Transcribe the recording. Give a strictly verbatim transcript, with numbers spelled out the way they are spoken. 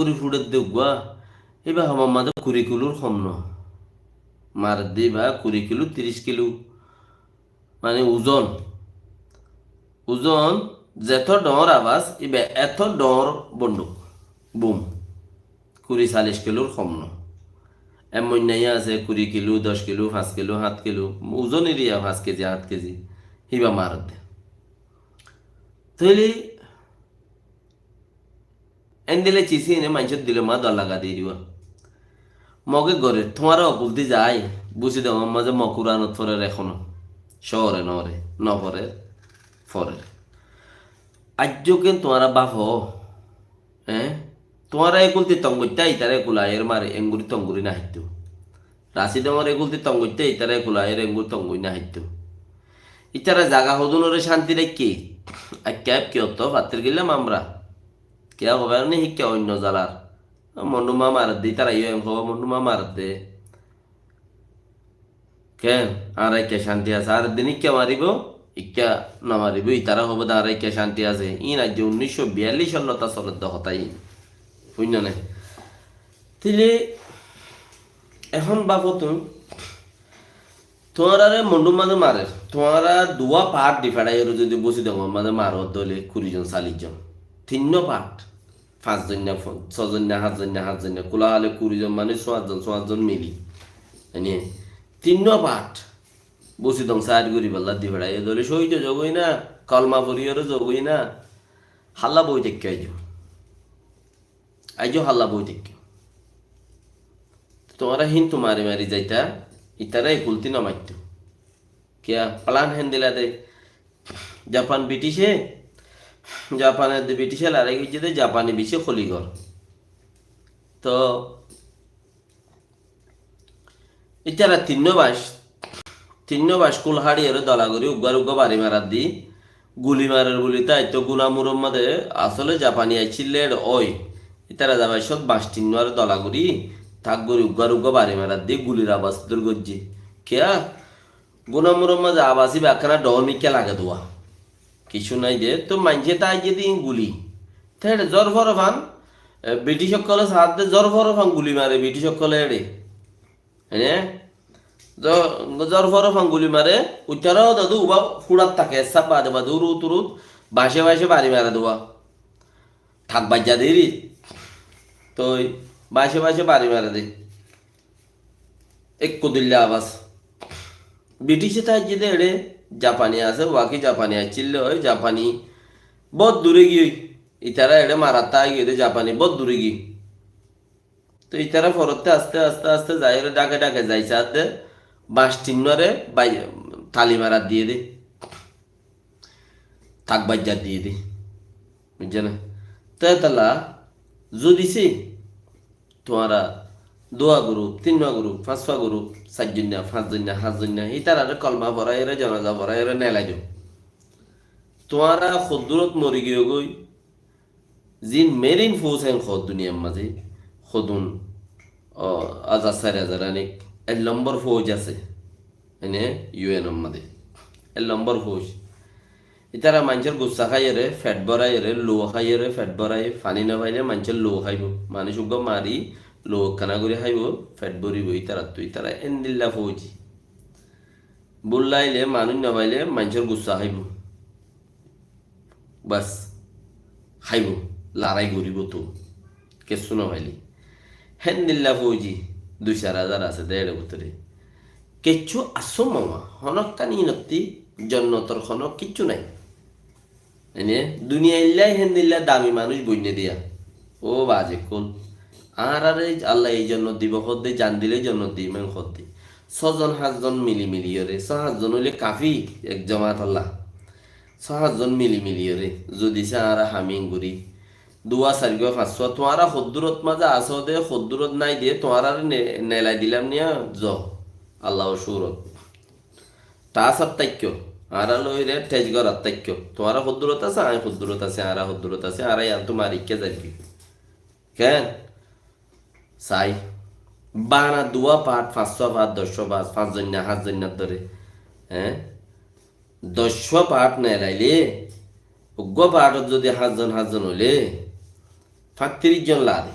gorí fuçedde uggúa, íba hamar mazé kuri kilur hom no. Maredde íba kuri kilu, tiríc kilu, mane uzon. Uzon zeto dhoóñr abas, íba eto dhoóñr bonduk, bum. Kuri callic kilur hom no. Emmoinna yó asé, kuri kilu, doc kilu, fañs kilu, hát kilu, uzon eriya fañs kezi, hát kezi, híba maredde. Tóile endilla cis híne maincór dilor mazé dor lagai diyé. Moge gorer, tuáñra okulti zai, busi dongor mazé Mog Kuranot forer ehóno. Cóore noore, noforer, forer. Aijjó ken tuáñra báfo, eé? Tuáñra ekulti tong goittá, itará ekul aiyóre mare, enguri tong gori no háitto. Rasi dongor ekulti tong goittá, itará ekul aiyóre enguri tong gori no háitto. Itará zaga hodúnore cánti raikké, aikká ep ki otto fattir gilla mamra. Kiyá hoiba ni hikká oinno zalar. Mondu ma maredde, itará yó en hoó, mondu ma maredde. Ken? Añára ikká cánti asé, ar din ikká maribo, ikká no maribo, itará hoibo de añára ikká cánti asé. Iín aijja unnícco biyallic sonnot soledde hotá iín. Fuinno né? Tóile ehón báfo tuñí, tuáñrare mondu mazé marer, tuáñra duwá part di feçaiyóre zodi busi dongor mazé maro dóile kuri zon, callic zon, tinnó part. Fañs zoinna, fo-, só zoinna, hát zoinna, hát zoinna, kula hale kuri zon manúic, só hát zon, só hát zon mili. Ene tinnó part. Busi dong sair gori balla di feçai, e dóle cóhid ói zagói na, kolma foriyóre zagói na. Hálla boi táikko aijjó. Aijjó hálla boi táikko. Tuáñra híntu mari mari zaita, itará ekulti no maittó. Kiyá plan héndilla de? Japan Britice, Japan edde Britice lorái goijjé de, Japani bicí holigor. Toh, ítara tinnó bac, tinnó bac kul háçiyóre dola gorí uggúar uggúa bari marar di, guli marer buli táito guna muror mazé asóle Japani aiccíl de éçe ói. Ítara zai baccót bac tinnúare dola gorí, tak gorí uggúar uggúa bari marar di, gulir abas dur goijjé. Kiyá? Guna muror mazé abas íba ekkána dhoóñr mikká lage duwa. Kissú nái de, toh maincé táijje de ín guli. Te éçe zor forofan, e, British ókkole saádde zor forofan guli mare British ókkole éçe. Ene? Zo-, zor forofan guli mare, uitará ó dadu uba fúçat táke, sab bade bade urut urut, bace bace bari mare duwa. Thak baijja de iri. Toi bace bace bari mare de. Ekku dilla abas. British e táijje de éçe Japani asé, waki Japani aiccíl de ói, Japani bóut dure giyói. Itará éçe marat táigiyói de Japani bóut dure giyói. Toi itará forotte aste aste aste zaiyóre dhake dhake zai saádde bac tinnúare bai-, tali marat diyé de. Thak baijja diyé de. Buijjó né? Te tolla zodi sé tuáñra duwa group, tinnúa group, fañsfúa group, sair zoinna, fañs zoinna, hát zoinna, ítarare kolma foraiyóre, jonaza foraiyóre nelai do. Tuáñra hoddúrot mori giyó goi, zin merin fous en hoó duniyar mazé, hodún, o, azar sair azar anik, ek lombor fouj asé, ene, U N or mazé. Ek lombor fouj. Ítara maincór gussa háiyore, fet boráiyore, lou háiyore, fet boráiye, faní no faile maincór lou háibo. Manúic uggúa mari, lou ekkána gorí háibo, fet boribo, ítarattu, ítara endilla fouji. Búl laile, manúic no faile, maincór gussa háibo. Bas, háibo, larái goríbo toh. Kessú no faile. Héndilla fouji dui sair azar asé de éçe bútore. Kessú asó mama, honókkan ínotti jonnotor honó kessú nái. Ene, duniyaillá héndilla dami manúic boinné diya. Ó bazi ókkol. Añárare Allah ei jonnot dibo hoódde, jan dile jonnot dim en hoódde. Sózon hátzon mili miliyóre, só hátzon óile kafi ek jomaatolla. Só hátzon mili miliyóre, zodi sé añára ham in gorí. Duwa, sairgúa, fañssúa, tuáñra hoddúrot mazé asó de, hoddúrot nái de, tuáñrare ne-, nelai dilam niya, zo. Allar cúrot. Tasot táikko, añára loire tec gorat táikko. Tuáñra hoddúrot asé, añí hoddúrot así, añára hoddúrot así, añára yián tuáñra ikká zaigói. Ken? Sai. Bana duwa part, fañssúa part, doccúa part, fañs zoinna, hát zoinnar dóre. Eé? Doccúa part nelaile, uggúa partot zodi hátzon hátzon óile, fañttiríc zon lade,